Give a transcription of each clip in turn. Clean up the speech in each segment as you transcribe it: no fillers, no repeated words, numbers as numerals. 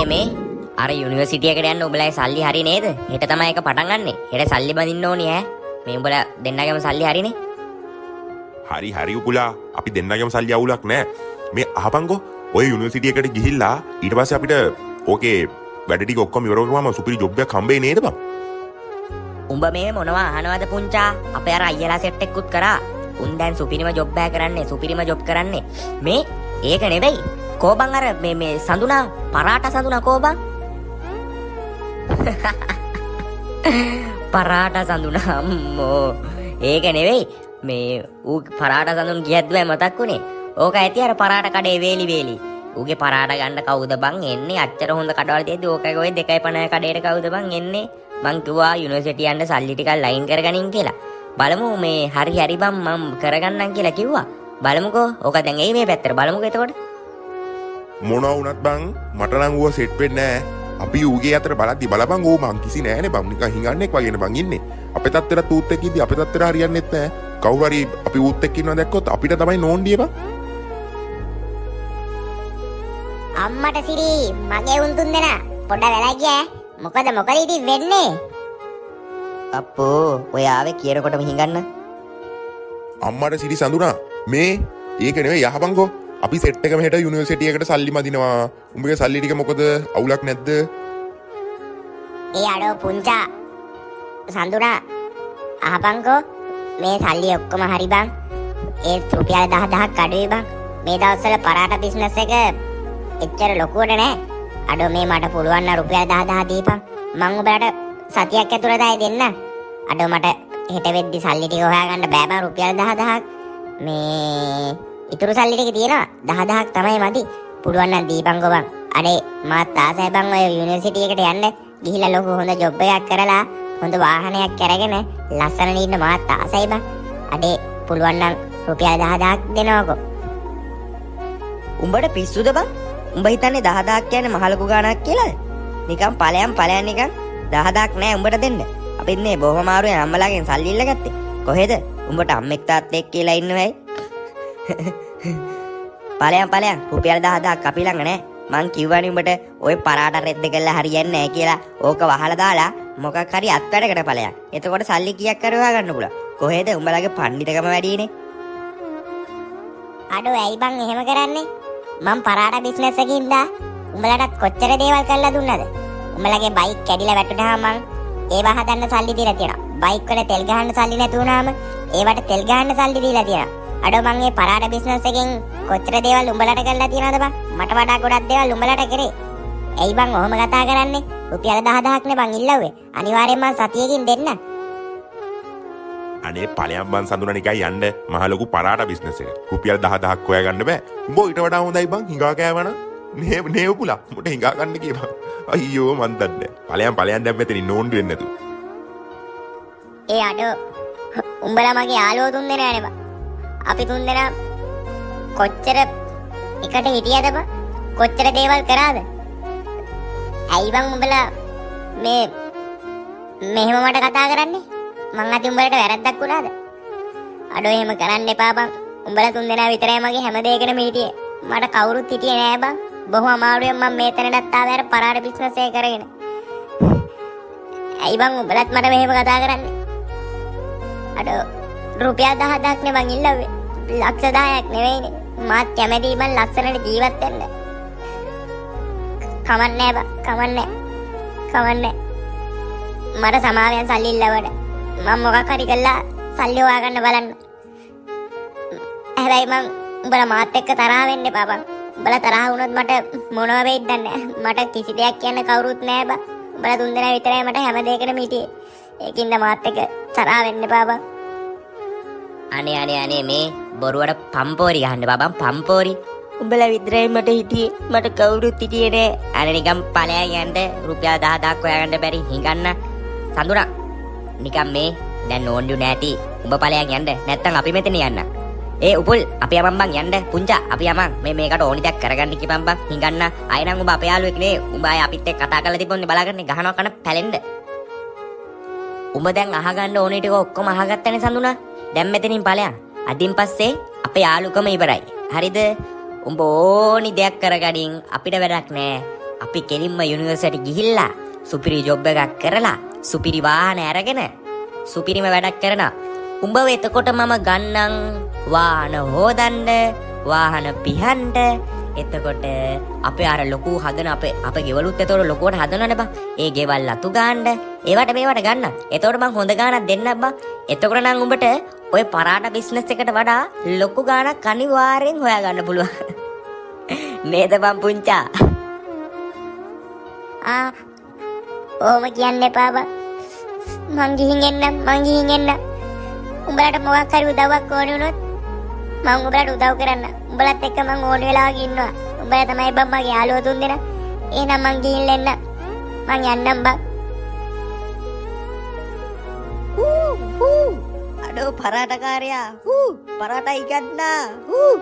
අනේ මේ අර යුනිවර්සිටි එකට යන්න උඹලගේ සල්ලි හරි නේද? හෙට තමයි ඒක පටන් ගන්නෙ. හෙට සල්ලි බඳින්න ඕනි ඈ. මේ උඹලා දෙන්නගේම සල්ලි හරිනේ. හරි හරි උපුලා, අපි දෙන්නගේම සල්ලි අවුලක් නෑ. මේ අහපන්කෝ, ඔය යුනිවර්සිටි එකට ගිහිල්ලා ඊට පස්සේ අපිට ඕකේ වැඩ ටික ඔක්කොම ඉවර කරාම සුපිරි ජොබ් එකක් හම්බෙයි නේද බං? උඹ මේ මොනවා අහනවද පුංචා? අපේ අර අයියලා සෙට් එක්කුත් කරා. උන් දැන් සුපිරිම ජොබ් එක කරන්නේ, සුපිරිම ජොබ් කරන්නේ. මේ ඒක නෙවෙයි. කෝ බං අර මේ මේ සඳුනා, පරාට සඳුනා කෝ බං? පරාට සඳුනා අම්මෝ. ඒක නෙවෙයි. මේ ඌ පරාට සඳුන් කියද්දිම මතක් වුණේ. ඕක ඇති අර පරාට කඩේ වේලි වේලි. ඌගේ පරාට ගන්න කවුද බං එන්නේ? අච්චර හොඳ කඩවල තියෙද්දි ඕකයි ඔය 2.50 කඩේට කවුද බං එන්නේ? මං කිව්වා යුනිවර්සිටි යන්න සල්ලි ටිකක් ලයින් කරගනින් කියලා. බලමු මේ හරි හරි බං මං කරගන්නම් කියලා කිව්වා. බලමුකෝ. ඕක දැන් එයි මේ පැත්තට. බලමුකෝ එතකොට. මොනවා වුණත් බං මට නම් ඌව සෙට් වෙන්නේ නෑ. අපි ඌගේ අතර බලද්දි බලපන් ඌ මං කිසි නෑනේ බං, නිකන් හිඟන්නෙක් වගේනේ බං ඉන්නේ. අපේ තත්ත්වෙට ඌත් එක්ක ඉද්දි අපේ තත්ත්වෙට හරියන්නෙත් නෑ. කවුරු හරි අපි ඌත් එක්ක ඉන්නවා දැක්කොත් අපිට තමයි නෝන්ඩිය බං. අම්මට සිරි මගේ උන් තුන් දෙනා පොඩ වෙලා ගියා. මොකද මොකද ඉතින් වෙන්නේ? අප්පෝ ඔය ආවේ කියනකොටම හිඟන්න. අම්මට සිරි සඳුනා, මේ ඒක නෙවෙයි යහපන්කෝ, අපි සෙට් එකම හෙට යුනිවර්සිටි එකට සල්ලි මදිනවා. උඹගේ සල්ලි ටික මොකද අවුලක් නැද්ද? ඒ අඩෝ පුංචා සඳුනා අහපන්කෝ, මේ සල්ලි ඔක්කොම හරි බං. ඒ රුපියල් 10,000ක් අඩුයි බං. මේ දවස්වල පරාට බිස්නස් එක එච්චර ලොකුවට නෑ. අඩෝ මේ මට පුළුවන් නම් රුපියල් 10,000 දීපන්. මං ඔයාලට සතියක් ඇතුළත ආයේ දෙන්න. අඩෝ මට හෙට වෙද්දි සල්ලි ටික හොයාගන්න බෑ බං රුපියල් 10,000ක්. මේ ඉතුරු සල්ලි ටික තියෙනවා 10,000ක් තමයි මදි. පුළුවන් නම් දීපන්කෝ බං. අනේ මාත් ආසයි බං ඔය යුනිවර්සිටි එකට යන්න. ගිහිල්ලා ලොකු හොඳ ජොබ් එකක් කරලා හොඳ වාහනයක් අරගෙන ලස්සනට ඉන්න මාත් ආසයි බං. අඩේ පුළුවන් නම් රුපියල් 10,000ක් දෙනවකෝ. උඹට පිස්සුද බං? උඹ හිතන්නේ 10,000ක් කියන්නේ මහ ලොකු ගාණක් කියලාද? නිකන් ඵලයන් ඵලයන් නිකන් 10,000ක් නෑ උඹට දෙන්න. අපිත් මේ බොහොම අමාරුවෙන් අම්මලාගෙන් සල්ලි ඉල්ලගත්තේ. කොහෙද? උඹට අම්මෙක් තාත්තෙක් කියලා ඉන්නවයි. ඵලයන් ඵලයන් රුපියල් 10,000ක් අපි ළඟ නෑ. මං කිව්වනේ උඹට ඔය පරාට රෙද්ද කරලා හරියන්නේ නෑ කියලා. ඕක වහලා දාලා මොකක් හරි අත්වැඩකට ඵලයන්. එතකොට සල්ලි කීයක් හරි හොයාගන්න පුළුවන්. කොහෙද උඹලගේ පණ්ඩිතකම වැඩිනේ. අඩෝ ඇයි බං එහෙම කරන්නේ? මං පරාට බිස්නස් එකේ ඉඳලා උඹලටත් කොච්චර දේවල් කරලා දුන්නද? උඹලගේ බයික් කැඩිලා වැටුනහම මං ඒවා හදන්න සල්ලි දීලා තියෙනවා. බයික් වල තෙල් ගහන්න සල්ලි නැති වුණාම ඒවට තෙල් ගහන්න සල්ලි දීලා තියෙනවා. අඩෝ මං මේ පරාට බිස්නස් එකෙන් කොච්චර දේවල් උඹලට කරලා තියෙනවද බං? මට වඩා ගොඩක් දේවල් උඹලට කරේ. ඇයි බං ඔහොම කතා කරන්නේ? රුපියල් 10,000ක් නේ බං ඉල්ලුවේ. අනිවාර්යෙන් මං සතියකින් දෙන්න. අනේ ඵලයන් බං සඳුනා, නිකන් යන්න මහ ලොකු පරාට බිස්නස් එක. රුපියල් 10,000ක් හොයාගන්න බෑ. උඹ ඊට වඩා හොඳයි බං හිඟා කෑවනම්. නේ නේ උපුලා, උඹට හිඟා ගන්න කියපන්. අයියෝ මන් දන්නේ නෑ. ඵලයන් ඵලයන් දැන් මෙතනින් නෝන්ඩු වෙන්නේ නැතුව. ඒ අඩෝ උඹලා මගේ යාළුවෝ තුන් දෙනා නේ බං. අපි තුන් දෙනා කොච්චර එකට හිටියද බං? කොච්චර දේවල් කරාද? ඇයි බං උඹලා මේ මෙහෙම මට කතා කරන්නේ? මං අතින් උඹලට වැරද්දක් වුණාද? අඩෝ එහෙම කරන්න එපා බං. උඹලා තුන් දෙනා විතරයි මගේ හැම දෙයකටම හිටියේ. මට කවුරුත් හිටියේ නෑ බං. බොහොම අමාරුවෙන් මං මේ තැනටත් ආවේ අර පරාට බිස්නස් එක කරගෙන. ඇයි බං උඹලත් මට මෙහෙම කතා කරන්නේ? අඩෝ රුපියල් 10,000ක් නේ බං ඉල්ලුවේ. ලක්ෂ 10ක් නෙවෙයිනේ. මාත් කැමතියි බං ලස්සනට ජීවත් වෙන්න. කමක් නෑ බං, කමක් නෑ. කමක් නෑ. මට සමාවෙන් සල්ලි ඉල්ලුවට. මං මොකක් හරි කරලා සල්ලි හොයාගන්න බලන්න. හැබැයි මං උඹලා මාත් එක්ක තරහ වෙන්න එපා බං. උඹලා තරහ වුණොත් මට මොනව වෙයිද දන්නේ නෑ. මට කිසි දෙයක් කියන්න කවුරුත් නෑ බං. උඹලා තුන් දෙනා විතරයි මට හැම දෙයකටම හිටියේ. ඒකින්ද මාත් එක්ක තරහ වෙන්න එපා බං. අනේ අනේ අනේ මේ බොරුවට පම්පෝරි ගහන්න බබන් පම්පෝරි. උඹලා විතරයි මට හිටියේ. මට කවුරුත් හිටියේ නෑ. අනේ නිකන් ඵලයන් යන්න රුපියල් 10,000ක් හොයාගන්න බැරි හිඟන්න. සඳුනා නිකන් මේ දැන් නෝන්ඩු නෑටි උඹ ඵලයන් යන්න නැත්තම් අපි මෙතන යන්න. ඒ උපුල් අපි යමන් බං යන්න. පුංචා අපි යමන්. මේ මේකට ඕනි දෙයක් කරගන්න කිපන් බං හිඟන්න. ආයෙ නම් උඹ අපේ යාළුවෙක් නේ. උඹ ආයෙ අපිත් එක්ක කතා කරලා තිබ්බොත් බලාගන්න ගහනවා කන පැලෙන්න. උඹ දැන් අහගන්න ඕනේ ටික ඔක්කොම අහගත්තනේ සඳුනා. දැන් මෙතනින් ඵලයන්. අදින් පස්සේ අපේ යාළුකම ඉවරයි. හරිද? උඹ ඕනි දෙයක් කරගනින් අපිට වැඩක් නෑ. අපි කෙලින්ම යුනිවර්සිටි ගිහිල්ලා සුපිරි ජොබ් එකක් කරලා සුපිරි වාහන අරගෙන සුපිරිම වැඩක් කරනවා. උඹව එතකොට මම ගන්නම් වාහන හොදන්න, වාහන පිහන්න. එතකොට අපේ අර ලොකු හදන අපේ අපේ ගෙවලුත් එතකොට ලොකුවට හදනවනේ බං. ඒ ගෙවල් අතු ගන්න, ඒවට මේවට ගන්න. එතකොට මං හොඳ ගාණක් දෙන්නම් බං. එතකොට නම් උඹට ඔය පරාට බිස්නස් එකට වඩා ලොකු ගාණක් අනිවාර්යෙන් හොයාගන්න පුළුවන්. නේද බං පුංචා? ආ, ඔහොම කියන්න එපා බං. මං ගිහින් එන්නම්, මං ගිහින් එන්නම්. උඹලට මොකක් හරි උදව්වක් ඕන වුණොත් මං උඹලට උදව් කරන්න. උඹලත් එක්ක මං ඕන වෙලාවක ඉන්නවා. උඹලා තමයි බං මගේ යාළුවෝ තුන් දෙනා. එහෙනම් මං ගිහින් එන්න. මං යන්නම් බං. හූ හූ, අඩෝ පරාටකාරයා, හූ පරාටයි ගන්නා, හූ.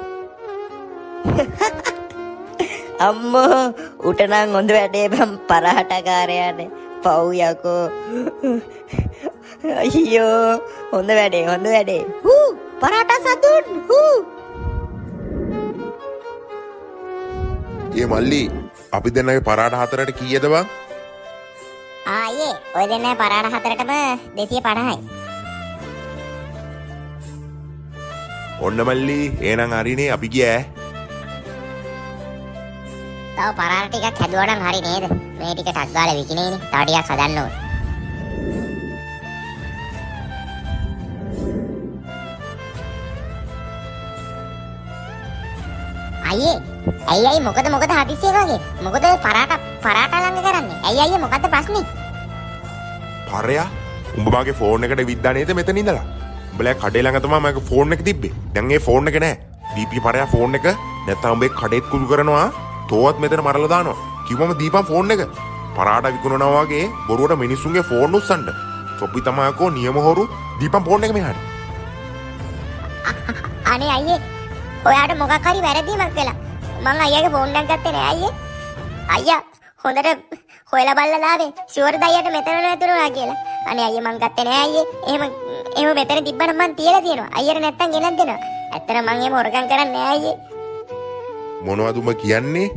අම්මෝ, උට නම් හොඳ වැඩේ බං පරාටකාරයාට. පව් යකෝ. අයියෝ, හොඳ වැඩේ, හොඳ වැඩේ. හූ පරාට සතුන්, හූ. ඒ මල්ලි, අපි දෙන්නගේ පරාට හතරට කීයද බං? ආ අයියේ, ඔය දෙන්නගේ පරාට හතරටම 250යි. ඔන්න මල්ලි, එහෙනම් හරිනේ, අපි ගියා. තව පරාට ටිකක් හැදුවා නම් හරි නේද? මේ ටික ටක් ගාලා විකිණේනේ. තව ටිකක් හදන්න ඕන. අයියේ, ඇයි අයියේ මොකද මොකද හදිස්සිය වගේ? මොකද ඔය පරාට පරාට ළඟ කරන්නේ? ඇයි අයියේ මොකද්ද ප්‍රශ්නේ? පරයා, උඹ මගේ ෆෝන් එකට විද්දා නේද මෙතන ඉඳලා? උඹලා කඩේ ළඟ තමයි මගේ ෆෝන් එක තිබ්බේ. දැන් ඒ ෆෝන් එක නෑ. දීපි පරයා ෆෝන් එක, නැත්තම් උඹේ කඩේත් කුළු කරනවා, තෝවත් මෙතන මරලා දානවා. කිව්වම දීපන් ෆෝන් එක. පරාට විකුණනවා වගේ බොරුවට මිනිස්සුන්ගේ ෆෝන් උස්සන්න. සොපි තමයිකෝ නියම හොරු. දීපන් ෆෝන් එක මෙහාට. අනේ අයියේ, ඔයාට මොකක් හරි වැරදීමක් වෙලා. මං අයියාගේ ෆෝන් එකක් ගත්තේ නෑ අයියේ. අයියා හොඳට හොයලා බලලා දාවේ. ෂුවර්ද අයියාට මෙතන නැතුණා කියලා. අනේ අයියේ, මං ගත්තේ නෑ අයියේ. එහෙම එහෙම මෙතන තිබ්බනම් මං තියලා තියෙනවා. අයියට නැත්තම් ගෙනත් දෙනවා. ඇත්තටම මං එහෙම හොරකම් කරන්නේ නෑ අයියේ. මොනවද උඹ කියන්නේ?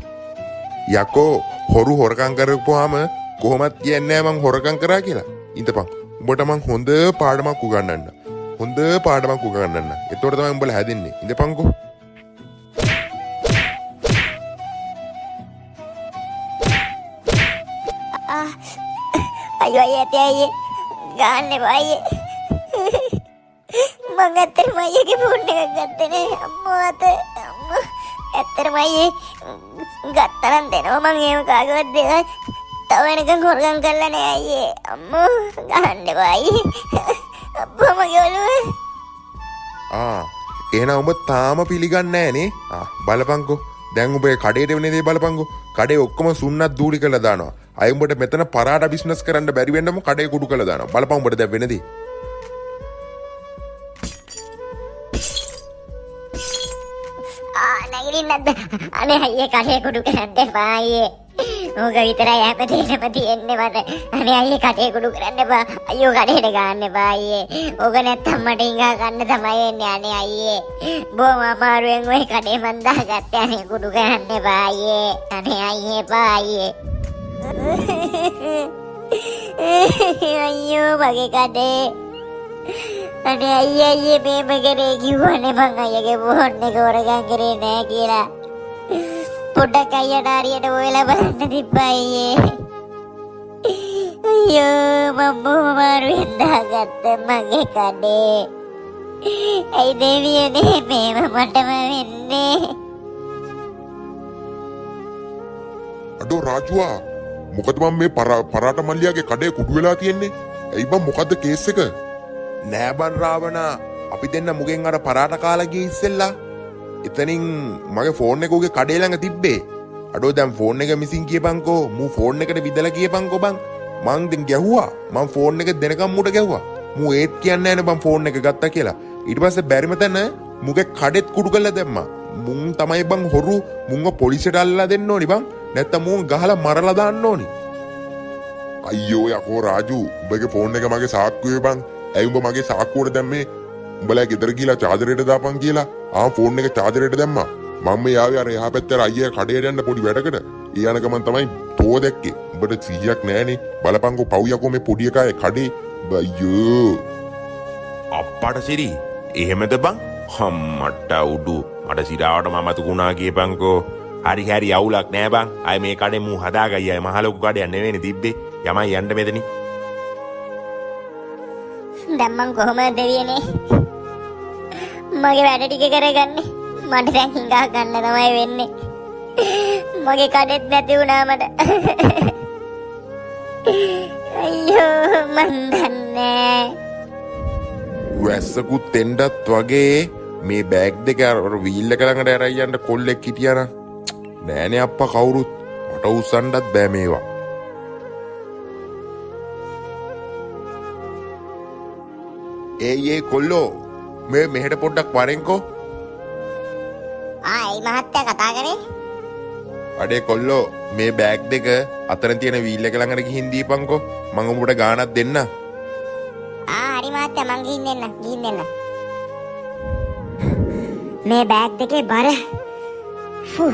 යකෝ, හොරු හොරකම් කරපුවාම කොහොමත් කියන්නේ නෑ මං හොරකම් කරා කියලා. ඉඳපන්. උඹට මං හොඳ පාඩමක් උගන්වන්න. හොඳ පාඩමක් උගන්වන්න. එතකොට තමයි උඹලා හැදෙන්නේ. ඉඳපන්කෝ. අයියෝ අයියේ, ඇති අයියේ. ගහන්න එපා අයියේ. මං ඇත්තටම අයියගේ ෆෝන් එකක් ගත්තේ නෑ. අම්මෝ අත, අම්මෝ. ඇත්තටම අයියේ ගත්තා නම් දෙනවා. මං එහෙම කාගේවත් දේවල් තව වෙනකන් හොරගම් කරලා නෑ අයියේ. අම්මෝ ගහන්න එපා අයියේ. අප්පා මගේ ඔළුව. ආ, එහෙනම් උඹ තාම පිළිගන්නේ නෑනේ. ආ, බලපන්කෝ. දැන් උඹේ කඩේට වෙන දේ බලපන්කෝ. කඩේ ඔක්කොම සුන්නත් දූලි කරලා දානවා. අය උඹට මෙතන පරාට බිස්නස් කරන්න බැරි වෙන්නම කඩේ කුඩු කරලා දානවා. බලපන් උඹට දැන් වෙන දේ. ආ, නැගිටින්නත් බෑ. අනේ අයියේ, කඩේ කුඩු කරන්න එපා අයියේ. ඕක විතරයි හැමදේටම තියෙන්නේ මට. අනේ අයියේ, කඩේ කුඩු කරන්න එපා. අයියෝ, කඩේට ගන්න එපා අයියේ. ඕක නැත්තම් මට හිඟා කන්න තමයි වෙන්නේ. අනේ අයියේ, බොහොම අමාරුවෙන් ඔය කඩේ මං දාගත්තේ. අනේ කුඩු කරන්න එපා අයියේ. අනේ අයියේ, එපා අයියේ. අයියෝ මගේ කඩේ. අනේ අයියේ, අයියේ මේම කරේ කිව්වනේ මං අයියගේ ෆෝන් එක හොරගම් කරේ නෑ කියලා. පොඩ්ඩක් අයියට හරියට හොයලා බලන්න තිබ්බා අයියේ. අයියෝ, මං බොහොම අමාරුවෙන් දාගත්ත මගේ කඩේ. ඇයි දෙවියනේ මේව මටම වෙන්නේ? අඩෝ රාජුවා, මොකද මං මේ පරාට මල්ලියාගේ කඩේ කුඩු වෙලා තියෙන්නේ? ඇයි බං, මොකද්ද කේස් එක? නෑ බං රාවණා, අපි දෙන්න මුගෙන් අර පරාට කාලා ගියේ ඉස්සෙල්ලා. එතනින් මගේ ෆෝන් එක උගේ කඩේ ළඟ තිබ්බේ. අඩෝ දැන් ෆෝන් එක මිසින් කියපන්කෝ. මූ ෆෝන් එකට විදලා කියපන්කෝ බං. මං දැන් ගැහුවා. මං ෆෝන් එක දෙනකම් මූට ගැහුවා. මූ ඒත් කියන්නේ නෑනේ බං ෆෝන් එක ගත්තා කියලා. ඊට පස්සේ බැරිම තැන මුගේ කඩෙත් කුඩු කරලා දැම්මා. මුන් තමයි බං හොරු. මුන්ව පොලිසියට අල්ලලා දෙන්න ඕනි බං. නැත්තම් මුන් ගහලා මරලා දාන්න ඕනි. අයියෝ යකෝ රාජු, උඹගේ ෆෝන් එක මගේ සාක්කුවේ බං. ඇයි උඹ මගේ සාක්කුවට දැම්මේ? උඹලා ගෙදර ගිහලා චාර්ජරේට දාපන් කියලා. ආ, ෆෝන් එක චාර්ජරේට දැම්මා. මම මේ ආවේ අර එහා පැත්තේ අර අයියා කඩේට යන්න පොඩි වැඩකට. ඒ යන ගමන් තමයි පෝව දැක්කේ. උඹට සිහියක් නෑනේ. බලපංකෝ පව් යකෝ මේ පොඩි එකා කඩේ. බයියෝ. අප්පට සිරි, එහෙමද බං? හම්මට උඩු මට සිරාවට මම මතක වුණා කියපන්කෝ. හරි හරි, අවුලක් නෑ බං. අය මේ කඩේ මූ හදාගයි. අය මහ ලොකු කඩයක් නෙවෙයිනේ තිබ්බේ. යමයි යන්න මෙතනින්. දැන් මං කොහොමද දෙවියනේ මගේ වැඩ ටික කරගන්නේ? මට දැන් හිඟා ගන්න තමයි වෙන්නේ. මගේ කඩෙත් නැති වුණා මට. අයියෝ, මං දන්නේ. වැස්සකුත් එන්නත් වගේ. මේ බෑග් දෙක අර වීල් එක ළඟට අරන් යන්න කොල්ලෙක් හිටියා නම්. නෑනේ අප්පා කවුරුත්. මට උස්සන්නත් බෑ මේවා. ඒයි ඒ කොල්ලෝ, මේ මෙහෙට පොඩ්ඩක් වරෙන්කෝ. ආ, ඇයි මහත්තයා කතා කරේ? අඩේ කොල්ලෝ, මේ බෑග් දෙක අතන තියෙන වීල් එක ළඟට ගිහින් දීපන්කෝ. මං උඹට ගාණක් දෙන්න. ආ හරි මහත්තයා, මං ගිහින් දෙන්න, ගිහින් දෙන්න. මේ බෑග් දෙකේ බර. ෆු.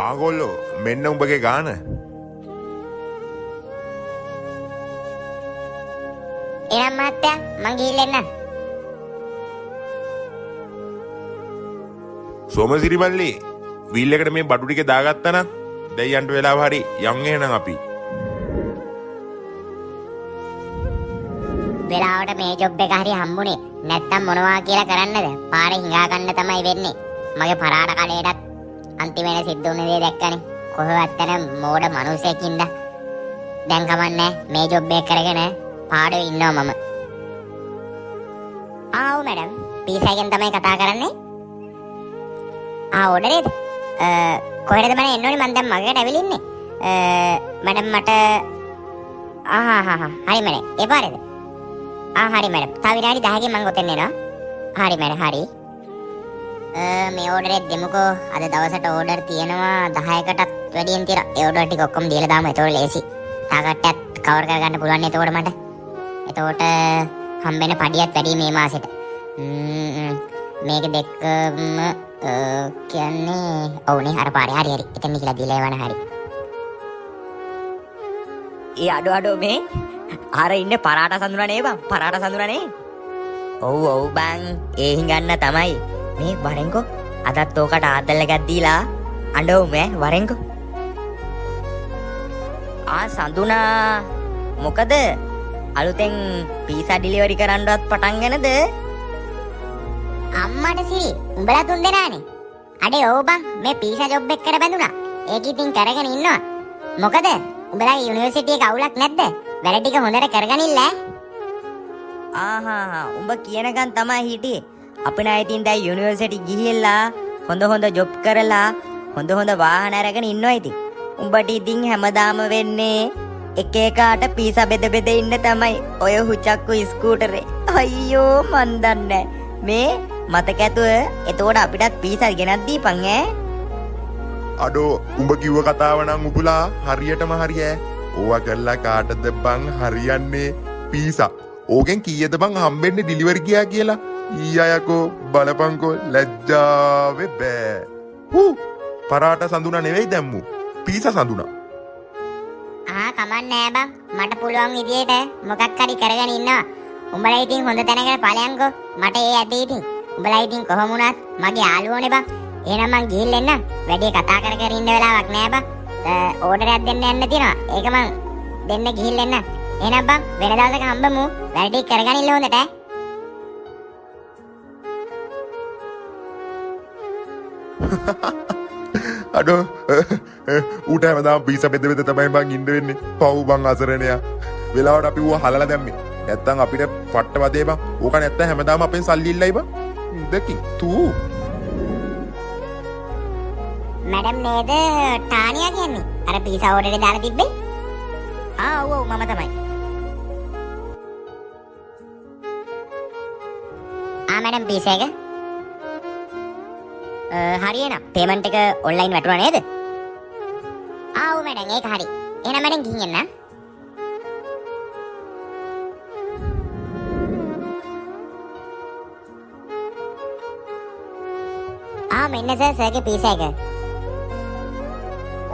ආ කොල්ලෝ, මෙන්න උඹගේ ගාණ. එහෙනම් මහත්තයා, මං ගිහින් එන්න. සෝමසිරි මල්ලි, වීල් එකට මේ බඩු ටික දාගත්තා නම් දැන් යන්න වෙලාව හරි. යන් එහෙනම් අපි. වෙලාවට මේ ජොබ් එක හරි හම්බුනේ. නැත්තම් මොනවා කියලා කරන්නද? පාරේ හිඟා ගන්න තමයි වෙන්නේ. මගේ පරාට කඩේටත් අන්තිමේට සිද්ධ වුණ දේ දැක්කනේ. කොහෙවත් තැන මෝඩ මිනිසෙක් ඉඳ. දැන් කමන්නේ මේ ජොබ් එක කරගෙන පාඩුවේ ඉන්නවා මම. ආ ඔව් මැඩම්, පීසා එකෙන් තමයි කතා කරන්නේ. ආ ඕඩරේද? කොහෙටද මම එන්න ඕනේ? මං දැන් මගේට ඇවිල්ලා ඉන්නේ. මැඩම් මට ආ හා හා හා හරි මැඩම්, ඒ පාරේද? ආ හරි මැඩම්, තව විනාඩි 10කින් මං ඔතෙන් එනවා. හරි මැඩම්, හරි. මේ ඕඩර් එක දෙමුකෝ. අද දවසට ඕඩර් තියෙනවා 10කටත් වැඩියෙන් තියෙනවා. ඒ ඕඩර් ටික ඔක්කොම දීලා දාමු. එතකොට ලේසි. ටාගට් එකත් කවර් කරගන්න පුළුවන් එතකොට මට. එතකොට හම්බෙන පඩියත් වැඩි මේ මාසෙට. මේක දෙකම කියන්නේ ඔව්නේ අර පාරේ. හරි හරි. එතන කියලා දීලා එවන හරි. ඒ අඩෝ අඩෝ, මේ අර ඉන්නේ පරාට සඳුනනේ බං. පරාට සඳුනනේ. ඔව් ඔව් බං, ඒ හිඟන්න තමයි. මේ වරෙන්කෝ, අදත් ඕකට ආදල් එකක් දීලා අඬවමු ඈ. වරෙන්කෝ. ආ සඳුනා, මොකද අලුතෙන් පීසා ඩිලිවරි කරන්නවත් පටන් ගෙනද? අම්මට සිරි, උඹලා තුන් දෙනානේ. අඩේ ඔව් බං, මේ පීසා ජොබ් එකකට බැඳුනා. ඒක ඉතින් කරගෙන ඉන්නවා. මොකද උඹලාගේ යුනිවර්සිටි එක අවුලක් නැද්ද? වැඩ ටික හොඳට කරගනින්න ඈ. ආහා, උඹ කියනකන් තමයි හිටියේ. අපි නා ඉතින් දැන් යුනිවර්සිටි ගිහිල්ලා හොඳ හොඳ ජොබ් කරලා හොඳ හොඳ වාහන අරගෙන ඉන්නවා ඉතින්. උඹට ඉතින් හැමදාම වෙන්නේ එක එකාට පීසා බෙද බෙද ඉන්න තමයි ඔය හුචක්කු ස්කූටරේ. අයියෝ මන් දන්නේ. මේ මතක ඇතුව එතකොට අපිටත් පීසා ගෙනත් දීපන් ඈ. අඩෝ උඹ කිව්ව කතාව නම් උපුලා හරියටම හරි ඈ. ඕවා කරලා කාටද බං හරියන්නේ පීසා? ඕකෙන් කීයද බං හම්බෙන්නේ ඩිලිවරි ගියා කියලා? ඊයා යකෝ බලපංකෝ, ලැජ්ජාවේ බෑ. හූ, පරාට සඳුනා නෙවෙයි දැම්මු. පීසා සඳුනා. ආ කමක් නෑ බං, මට පුළුවන් විදියට මොකක් හරි කරගෙන ඉන්නවා. උඹලා ඉතින් හොඳ තැනකට ඵලයන්කෝ. මට ඒ ඇති ඉතින්. උඹලා ඉතින් කොහොම වුණත් මගේ යාළුවෝනේ බං. එහෙනම් මං ගිහිල්ලා එන්නම්. වැඩි කතා කර කර ඉන්න වෙලාවක් නෑ බං. ඕඩර් එකක් දෙන්න යන්න තියෙනවා. ඒක මං දෙන්න ගිහිල්ලා එන්නම්. එහෙනම් බං වෙන දවසක හම්බෙමු. වැඩ ටික කරගනින්න හොඳට ඈ. අඩෝ ඌට හැමදාම පීසා බෙද බෙද තමයි බං ඉන්න වෙන්නේ. පව් බං අසරණයා. වෙලාවට අපි ඌව හලලා දැම්මේ. නැත්තම් අපිට පට්ට වදේ බං. ඕක නැත්තම් හැමදාම අපෙන් සල්ලි ඉල්ලයි බං. ඉඳකින් තූ. මැඩම් නේද ටානියා කියන්නේ? අර පීසා ඕඩර් එක දාලා තිබ්බේ? ආ ඔව් ඔව්, මම තමයි. ආ මැඩම් පීසා එක. හරි එහෙනම් පේමන්ට් එක ඔන්ලයින් වැටුණා නේද? ආ ඔව් මැඩම්, ඒක හරි. එහෙනම් මැඩම් ගිහින් එන්න. ආ ආ මෙන්න සර්, සර්ගේ පීසා එක.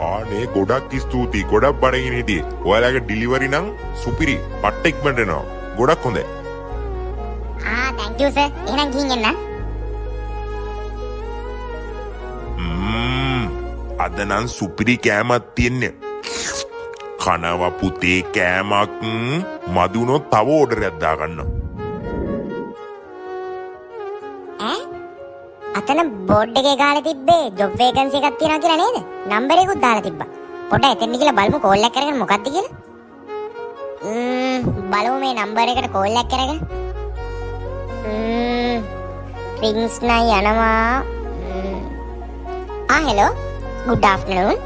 ආනේ ගොඩක් ස්තුතියි, ගොඩක් බඩගිනි හිටියේ. ඔයාලගේ ඩිලිවරි නම් සුපිරි, පට්ට ඉක්මනට එනවා. ගොඩක් හොඳයි. ආ thank you sir. එහෙනම් ගිහින් එන්න. අද නම් සුපිරි කෑමක් තියෙන්නේ. කනවා පුතේ කෑමක්. මදි වුණොත් තව ඕඩර් එකක් දාගන්න. ඈ අතන බෝඩ් එකේ ගහලා තිබ්බේ ජොබ් වේකන්සි එකක් තියෙනවා කියලා නේද? නම්බර් එකකුත් දාලා තිබ්බා. පොඩ්ඩක් එතෙන්ට ගිහලා බලමු කෝල් එකක් කරගෙන මොකද්ද කියලා. බලමු මේ නම්බර් එකට කෝල් එකක් කරගෙන. රින්ග්ස් නයි යනවා. ආ හෙලෝ, ගුඩ් ආෆ්ටර්නූන්.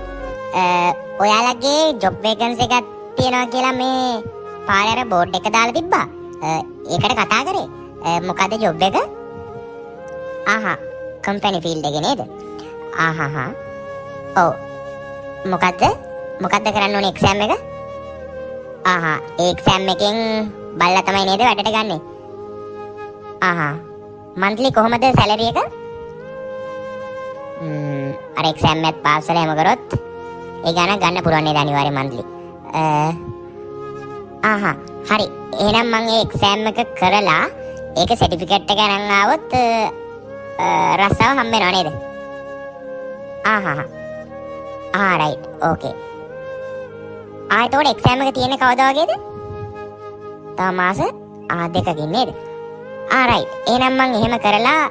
ඔයාලගේ ජොබ් වේකන්සි එකක් තියෙනවා කියලා මේ පාරේ අර බෝඩ් එක දාලා තිබ්බා. ඒකට කතා කරේ. මොකද්ද ජොබ් එක? ආහා, කම්පැනි ෆීල්ඩ් එකේ නේද? ආහාහා. ඔව්. මොකද්ද? මොකද්ද කරන්න ඕනේ එක්සෑම් එක? ආහා, ඒ එක්සෑම් එකෙන් බලලා තමයි නේද වැඩට ගන්නෙ? ආහා. මන්ත්ලි කොහොමද සැලරි එක? අර එක්සෑම් එකත් පාස් වෙලා එහෙම කරොත් ඒ ගාන ගන්න පුළුවන් නේද අනිවාර්යෙන් මන්ත්ලි? ආහා, හරි. එහෙනම් මං ඒ එක්සෑම් එක කරලා ඒක සර්ටිෆිකේට් එක අරන් ආවොත් රස්සාව හම්බ වෙනව නේද? ආහා. ආ රයිට්. ඕකේ. ආ එතකොට එක්සෑම් එක තියෙන්නේ කවදා වගේද? තව මාස 2කින් නේද? ආ රයිට්. එහෙනම් මං එහෙම කරලා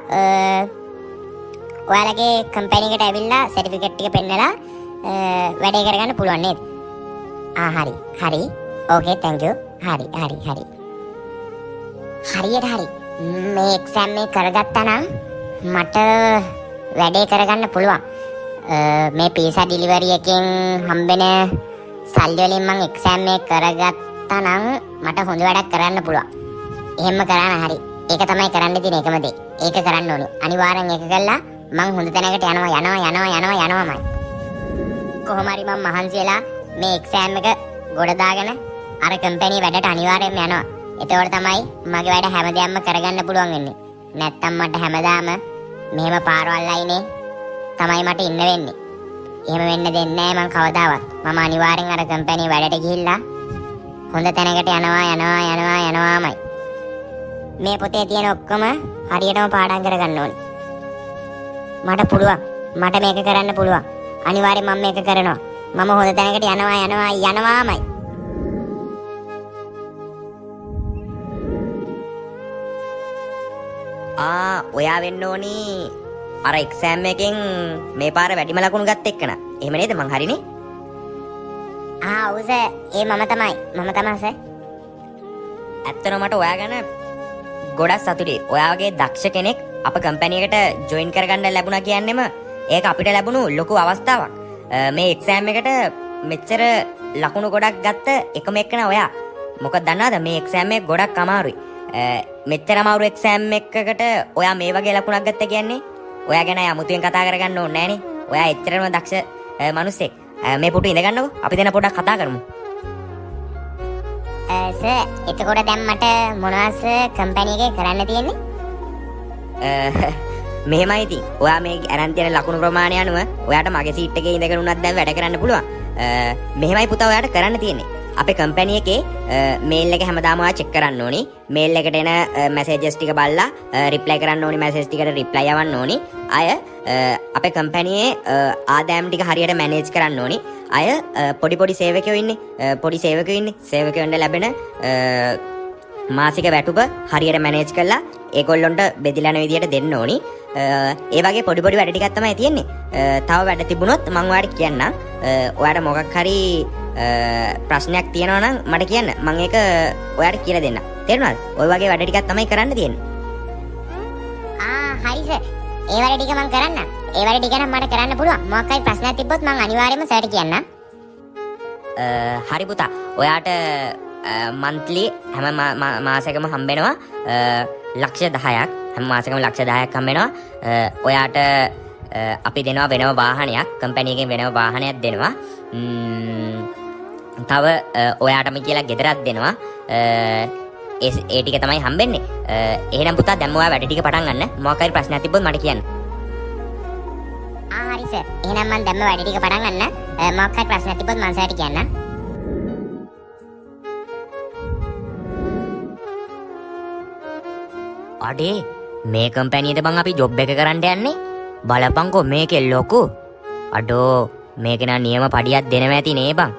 ඔයාලගේ කම්පැනි එකට ඇවිල්ලා සර්ටිෆිකේට් ටික පෙන්නලා වැඩේ කරගන්න පුළුවන් නේද? ආ හරි. හරි. ඕකේ thank you. හරි හරි හරි. හරියට හරි. මේ එක්සෑම් එක කරගත්තා නම් මට වැඩේ කරගන්න පුළුවන්. මේ පීසා ඩිලිවරි එකෙන් හම්බෙන සල්ලි වලින් මං එක්සෑම් එක කරගත්තා නම් මට හොඳ වැඩක් කරන්න පුළුවන්. එහෙම කරා නම් හරි. ඒක තමයි කරන්න තියෙන එකම දේ. ඒක කරන්න ඕනි. අනිවාර්යෙන් ඒක කළා මං හොඳ තැනකට යනවා යනවා යනවා යනවා යනවාමයි. කොහොම හරි මං මහන්සි වෙලා මේ එක්සෑම් එක ගොඩ දාගෙන අර කම්පැනි වැඩට අනිවාර්යෙන්ම යනවා. එතකොට තමයි මගේ වැඩ හැමදේම කරගන්න පුළුවන් වෙන්නේ. නැත්තම් මට හැමදාම මෙහෙම පාරවල් අයිනේ තමයි මට ඉන්න වෙන්නේ. එහෙම වෙන්න දෙන්නේ නෑ මං කවදාවත්. මම අනිවාර්යෙන් අර කම්පැනි වැඩට ගිහිල්ලා හොඳ තැනකට යනවා යනවා යනවා යනවාමයි. මේ පොතේ තියෙන ඔක්කොම හරියටම පාඩම් කරගන්න ඕනේ. මට පුළුවන්. මට මේක කරන්න පුළුවන්. අනිවාර්යෙන් මම මේක කරනවා. මම හොඳ තැනකට යනවා යනවා යනවාමයි. ආ ඔයා වෙන්න ඕනි අර එක්සෑම් එකෙන් මේ පාර වැඩිම ලකුණු ගත්ත එක්කන. එහෙම නේද මං හරිනේ? ආ ඔව් සර්. ඒ මම තමයි. මම තමයි සර්. ඇත්තටම මට ඔයා ගැන ගොඩක් සතුටුයි. ඔයා වගේ දක්ෂ කෙනෙක් අප කම්පැනි එකට ජොයින් කරගන්න ලැබුණා කියන්නෙම ඒක අපිට ලැබුණු ලොකු අවස්ථාවක්. මේ එක්සෑම් එකට මෙච්චර ලකුණු ගොඩක් ගත්ත එකම එක්කන ඔයා. මොකද දන්නවද මේ එක්සෑම් එක ගොඩක් අමාරුයි. මෙච්චර අමාරු එක්සෑම් එකකට ඔයා මේ වගේ ලකුණක් ගත්ත කියන්නේ ඔයා ගැන අමුතුවෙන් කතා කරගන්න ඕනේ නෑනේ. ඔයා එච්චරම දක්ෂ මිනිස්සෙක්. මේ පුටු ඉඳ ගන්නකෝ. අපි දෙන්න පොඩ්ඩක් කතා කරමු. සර් එතකොට දැන් මට මොනවද සර් කම්පැනි එකේ කරන්න තියෙන්නේ? මෙහෙමයි ඉතින්. ඔයා මේ අරන් තියෙන ලකුණු ප්‍රමාණය අනුව ඔයාට මගේ සීට් එකේ ඉඳගෙන උනත් දැන් වැඩ කරන්න පුළුවන්. මෙහෙමයි පුතා ඔයාට කරන්න තියෙන්නේ. අපේ කම්පැනි එකේ මේල් එක හැමදාම ඔයා චෙක් කරන්න ඕනි. මේල් එකට එන මැසේජස් ටික බලලා රිප්ලයි කරන්න ඕනි. මැසේජ් ටිකට රිප්ලයි යවන්න ඕනි. අය අපේ කම්පැනියේ ආදායම් ටික හරියට මැනේජ් කරන්න ඕනි. අය පොඩි පොඩි සේවකයෝ ඉන්නේ. පොඩි සේවකයෝ ඉන්නේ. සේවකයන්ට ලැබෙන මාසික වැටුප හරියට මැනේජ් කරලා ඒගොල්ලොන්ට බෙදිලා යන විදියට දෙන්න ඕනි. ඒ වගේ පොඩි පොඩි වැඩ ටිකක් තමයි තියෙන්නේ. තව වැඩ තිබුණොත් මං ඔයාලට කියන්නම්. ඔයාට මොකක් හරි ප්‍රශ්නයක් තියෙනවා නම් මට කියන්න. මං ඒක ඔයාට කියලා දෙන්නම්. තේරුණාද? ඔය වගේ වැඩ ටිකක් තමයි කරන්න තියෙන්නේ. ආ හරි සර්. ඒ වැඩ ටික මං කරන්නම්. ඒ වැඩ ටික නම් මට කරන්න පුළුවන්. මොකක් හරි ප්‍රශ්නයක් තිබ්බොත් මං අනිවාර්යයෙන්ම සර්ට කියන්නම්. හරි පුතා. ඔයාට මන්ත්ලි හැම මාසෙකම හම්බෙනවා ලක්ෂ 10ක්. හැම මාසෙකම ලක්ෂ 10ක් හම්බෙනවා. ඔයාට අපි දෙනවා වෙනම වාහනයක්. කම්පැනි එකෙන් වෙනම වාහනයක් දෙනවා. තව ඔයාටම කියලා ගෙදරක් දෙනවා. ඒ ටික තමයි හම්බෙන්නේ. එහෙනම් පුතා දැන් ඔයා වැඩ ටික පටන් ගන්න. මොකක් හරි ප්‍රශ්නයක් තිබ්බොත් මට කියන්න. සර්. එහෙනම් මං දැම්ම වැඩ ටික පටන් ගන්න. මොකක් හරි ප්‍රශ්නයක් තිබ්බොත් මං සර්ට කියන්නම්. අඩේ මේ කම්පැනියට බං අපි ජොබ් එක කරන්න යන්නේ. බලපංකෝ මේකේ ලොකු. අඩෝ මේක නම් නියම පඩියක් දෙනවා ඇති නේ බං.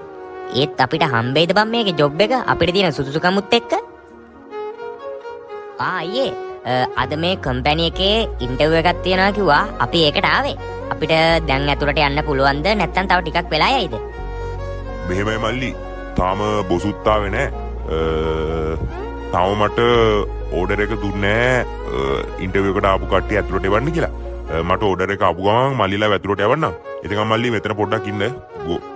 ඒත් අපිට හම්බෙයිද බං මේකේ ජොබ් එක අපිට තියෙන සුදුසුකමුත් එක්ක? ආ අයියේ, අද මේ කම්පැනි එකේ ඉන්ටර්විව් එකක් තියෙනවා කිව්වා. අපි ඒකට ආවේ. අපිට දැන් ඇතුළට යන්න පුළුවන්ද නැත්නම් තව ටිකක් වෙලා යයිද? මෙහෙමයි මල්ලි, තාම බොසුත් ආවේ නෑ. තාම මට ඕඩර් එක දුන්නේ නෑ ඉන්ටර්විව් එකට ආපු කට්ටිය ඇතුළට එවන්න කියලා. මට ඕඩර් එක ආපු ගමන් මල්ලිලා ඇතුළට යවන්නම්. එතකන් මල්ලි මෙතන පොඩ්ඩක් ඉන්න.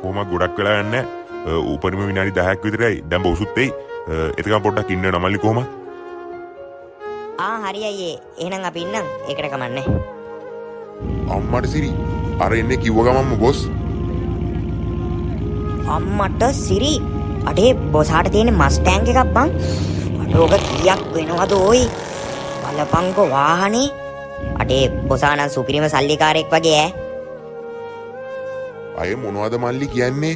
කොහොමද ගොඩක් වෙලා යන්නේ නෑ. උපරිම විනාඩි 10ක් විතරයි. දැන් බොසුත් එයි. එතකන් පොඩ්ඩක් ඉන්න වෙනවා මල්ලි කොහොමද? ආ හරි අයියේ, එහෙනම් අපි ඉන්නම්. ඒකට කමන්නේ. අම්මට සිරි, අර එන්නේ කිව්ව ගමන්ම බොස්. අම්මට සිරි, අඩේ බොසාට තියෙන මස්ටෑන්ග් එකක් බං. අඩෝ ඔක කීයක් වෙනවද ඕයි? බලපංකෝ වාහනේ. අඩේ බොසා නම් සුපිරිම සල්ලිකාරයෙක් වගේ ඈ. අය මොනවද මල්ලි කියන්නේ?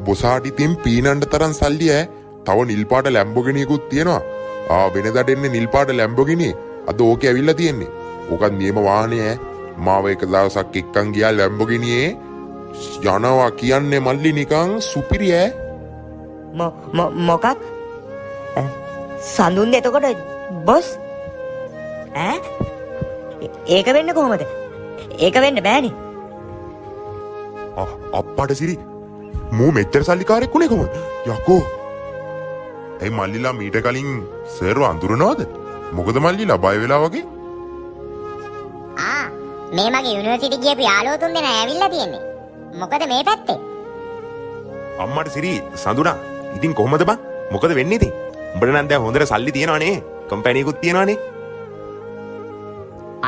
බොසාට ඉතින් පීනන්න තරම් සල්ලි ඈ. තව නිල් පාට ලැම්බෝගිනියකුත් තියෙනවා. ආ වෙනදාට එන්නේ නිල් පාට ලැම්බෝගිනි. අද ඕකේ ඇවිල්ලා තියෙන්නේ. ඕකත් නියම වාහනේ ඈ. මාව එක දවසක් එක්කන් ගියා ලැම්බෝගිනියේ. යනවා කියන්නේ මල්ලි නිකන් සුපිරි ඈ. මොකක්? සඳුන්ද එතකොට බොස්? ඈ? ඒක වෙන්නේ කොහොමද? ඒක වෙන්න බෑනේ. අප්පට සිරි, මූ මෙච්චර සල්ලිකාරයෙක් වුණේ කොහොමද? යකෝ. ඇයි මල්ලිලා මීට කලින් සර්ව අඳුරනවද? මොකද මල්ලිලා බය වෙලා වගේ? ආ මේ මගේ යුනිවර්සිටි ගියපු යාළුවෝ තුන් දෙනා ඇවිල්ලා තියෙන්නේ. මොකද මේ පැත්තේ? අම්මට සිරි සඳුනා. ඉතින් කොහොමද බං? මොකද වෙන්නේ ඉතින්? උඹට නම් දැන් හොඳට සල්ලි තියෙනවා නේ. කම්පැනි එකකුත් තියෙනවා නේ.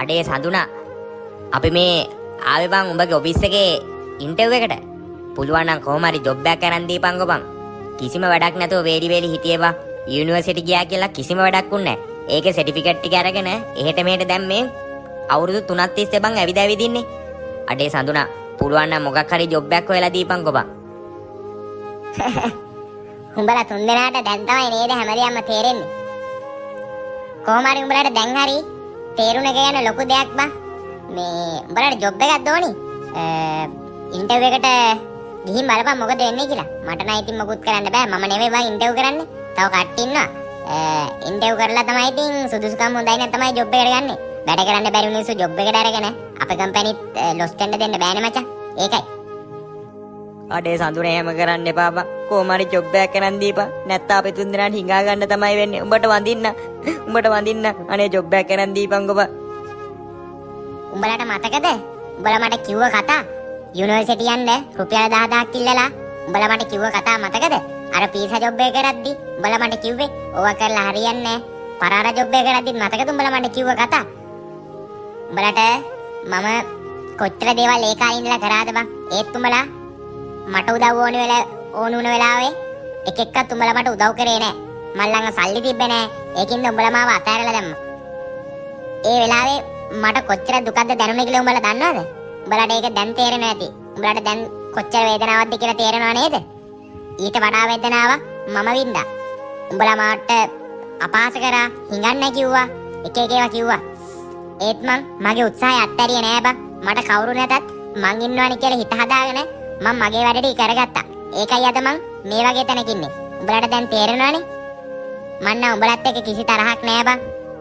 අඩේ සඳුනා, අපි මේ ආවේ බං උඹගේ ඔෆිස් එකේ ඉන්ටර්විව් එකට. පුළුවන් නම් කොහොම හරි ජොබ් එකක් අරන් දීපන්කෝ බං. කිසිම වැඩක් නැතුව වේලි වේලි හිටියේ බං. යුනිවර්සිටි ගියා කියලා කිසිම වැඩක් වුන්නේ නැහැ. ඒකේ සර්ටිෆිකේට් ටික අරගෙන එහෙට මෙහෙට දැන් මේ අවුරුදු 3ක් තිස්සේ බං ඇවිද ඇවිද ඉන්නේ. අඩේ සඳුනා, පුළුවන් නම් මොකක් හරි ජොබ් එකක් හොයලා දීපන්කෝ බං. උඹලා තුන් දෙනාට දැන් තමයි නේද හැමදේම තේරෙන්නේ. කොහොම හරි උඹලාට දැන් හරි තේරුණ එක ගැන ලොකු දෙයක් බං. මේ උඹලාට ජොබ් එකක් දෝනි. ඉන්ටර්විව් එකට ගිහින් බලපන් මොකද වෙන්නේ කියලා. මට නම් ඉතින් මොකුත් කරන්න බෑ. මම නෙමෙයි බං ඉන්ටර්විව් කරන්නේ. තව කට්ටිය ඉන්නවා. ඉන්ටර්විව් කරලා තමයි ඉතින් සුදුසුකම් හොඳයි නම් තමයි ජොබ් එකට ගන්නෙ. වැඩ කරන්න බැරි මිනිස්සු ජොබ් එකට අරගෙන අපේ කම්පැනිත් ලොස් වෙන්න දෙන්න බෑනේ මචං. ඒකයි. අඩේ සඳුනේ එහෙම කරන්න එපා බං. කොහොම හරි ජොබ් එකක් කරන් දීපන්. නැත්තම් අපි තුන් දෙනාට හිඟා ගන්න තමයි වෙන්නේ. උඹට වඳින්න. උඹට වඳින්න. අනේ ජොබ් එකක් කරන් දීපන්කෝ බං. උඹලට මතකද? උඹලා මට කිව්ව කතා යුනිවර්සිටි යන්න රුපියල් 10000ක් ඉල්ලලා උඹලා මට කිව්ව කතා මතකද? අර පීසා ජොබ් එක කරද්දි උඹලා මට කිව්වේ ඕවා කරලා හරියන්නේ නෑ. පරාර ජොබ් එක කරද්දි මතකද උඹලා මට කිව්ව කතා? උඹලට මම කොච්චර දේවල් ඒ කාලේ ඉඳලා කරාද බං? ඒත් උඹලා මට උදව් ඕන වෙලා ඕන වුණ වෙලාවේ එක එක්කත් උඹලා මට උදව් කරේ නෑ. මං ළඟ සල්ලි තිබ්බේ නෑ. ඒකින්ද උඹලා මාව අතහැරලා දැම්මා. ඒ වෙලාවේ මට කොච්චර දුකක්ද දැනුනේ කියලා උඹලා දන්නවද? උඹලාට ඒක දැන් තේරෙනවා ඇති. උඹලාට දැන් කොච්චර වේදනාවක්ද කියලා තේරෙනව නේද? ඊට වඩා වේදනාවක් මම වින්දා. උඹලා මාට අපහාස කරා, හිඟන්න කිව්වා, එක එක ඒවා කිව්වා. ඒත් මං මගේ උත්සාහය අත්හැරියේ නෑ බං. මට කවුරු නැතත් මං ඉන්නවනේ කියලා හිත හදාගෙන මං මගේ වැඩ ටික කරගත්තා. ඒකයි අද මං මේ වගේ තැනක ඉන්නේ. උඹලාට දැන් තේරෙනවනේ? මං නම් උඹලත් එක්ක කිසි තරහක් නෑ බං.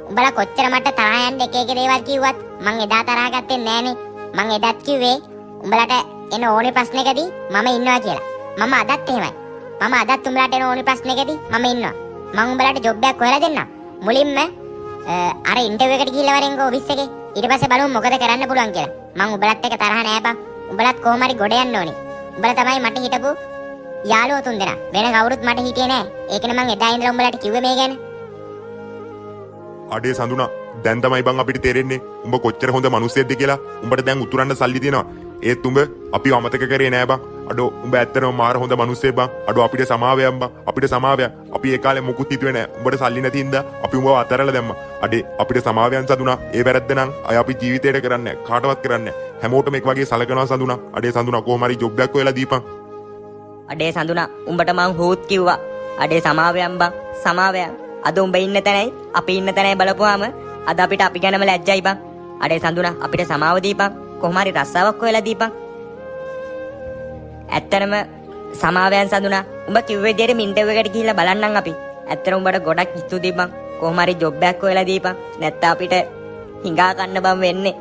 උඹලා කොච්චර මට තරහ යන්න එක එක දේවල් කිව්වත් මං එදා තරහ ගත්තේ නෑනේ. මං එදත් කිව්වේ උඹලට එන ඕනේ ප්‍රශ්නකදී මම ඉන්නවා කියලා. මම අදත් එහෙමයි. මම අදත් උඹලට එන ඕනේ ප්‍රශ්නකදී මම ඉන්නවා. මං උඹලට ජොබ් එකක් හොයලා දෙන්නම්. මුලින්ම අර ඉන්ටර්විව් එකට ගිහිල්ලා වරෙන්කෝ ඔෆිස් එකේ. ඊට පස්සේ බලමු මොකද කරන්න පුළුවන් කියලා. මං උඹලත් එක්ක තරහ නෑ බං. උඹලත් කොහොම හරි ගොඩ යන්න ඕනේ. උඹලා තමයි මට හිටපු යාළුවෝ තුන් දෙනා. වෙන කවුරුත් මට හිටියේ නෑ. ඒකනේ මං එදා ඉඳලා උඹලට කිව්වේ මේ ගැන. අඩේ සඳුනා, දැන් තමයි බං අපිට තේරෙන්නේ උඹ කොච්චර හොඳ මිනිස්සෙක්ද කියලා. උඹට දැන් උතුරන්න සල්ලි තියෙනවා. ඒත් උඹ අපිව අමතක කරේ නෑ බං. අඩෝ උඹ ඇත්තටම මාර හොඳ මිනිස්සෙක් බං. අඩෝ අපිට සමාවයන් බං. අපිට සමාවයන්. අපි ඒ කාලේ මොකුත් හිතුවේ නෑ. උඹට සල්ලි නැති හින්දා අපි උඹව අතහැරලා දැම්මා. අඩේ අපිට සමාවයන් සඳුනා. ඒ වැරද්ද නම් අය අපි ජීවිතේට කරන්නේ නෑ. කාටවත් කරන්නේ නෑ. හැමෝටම එක් වගේ සලකනවා සඳුනා. අඩේ සඳුනා, කොහොම හරි ජොබ් එකක් හොයලා දීපන්. අඩේ සඳුනා, උඹට මං හූත් කිව්වා. අඩේ සමාවයන් බං, සමාවයන්. අද උඹ ඉන්න තැනයි අපි ඉන්න තැනයි බලපුවාම අද අපිට අපි ගැනම ලැජ්ජයි බං. අඩේ සඳුනා, අපිට සමාව දීපන්. කොහොම හරි රස්සාවක් හොයලා දීපන්. ඇත්තටම සමාවයන් සඳුනා. උඹ කිව්ව විදියට ඉන්ටර්විව් එකට ගිහිල්ලා බලන්නම් අපි. ඇත්තටම උඹට ගොඩක් ස්තුතියි බං. කොහොම හරි ජොබ් එකක් හොයලා දීපන්. නැත්තම් අපිට හිඟා කන්න බං වෙන්නේ.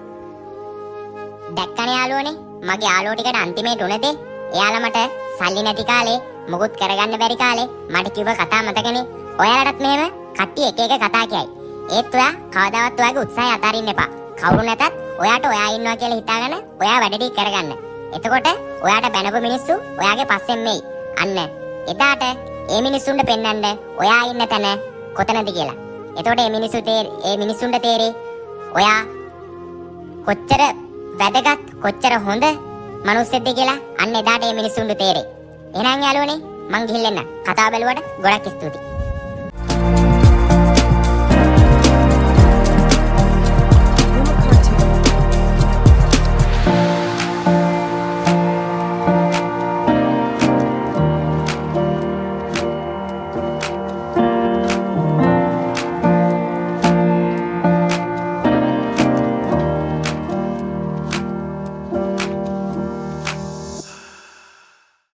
දැක්කනේ යාළුවනේ, මගේ යාළුවෝ ටිකට අන්තිමේට උන දේ. එයාලා මට සල්ලි නැති කාලේ, මොකුත් කරගන්න බැරි කාලේ මට කිව්ව කතා මතකනේ. ඔයාලටත් මෙහෙම කට්ටිය එක එක කතා කියයි. ඒත් ඔයා කවදාවත් ඔයාගේ උත්සාහය අතාරින්න එපා. කවුරු නැතත් ඔයාට ඔයා ඉන්නවා කියලා හිතාගෙන ඔයා වැඩ ටික කරගන්න. එතකොට ඔයාට බැනපු මිනිස්සු ඔයාගේ පස්සෙන් මෙයි. අන්න එදාට ඒ මිනිස්සුන්ට පෙන්වන්න ඔයා ඉන්න තැන කොතනද කියලා. එතකොට ඒ මිනිස්සුන්ට තේරෙයි ඔයා කොච්චර වැදගත්, කොච්චර හොඳ මනුස්සයෙක්ද කියලා. අන්න එදාට ඒ මිනිස්සුන්ට තේරෙයි. එහෙනම් යාළුවනේ, මං ගිහින් එන්න. කතාව බැලුවට ගොඩක් ස්තුතියි.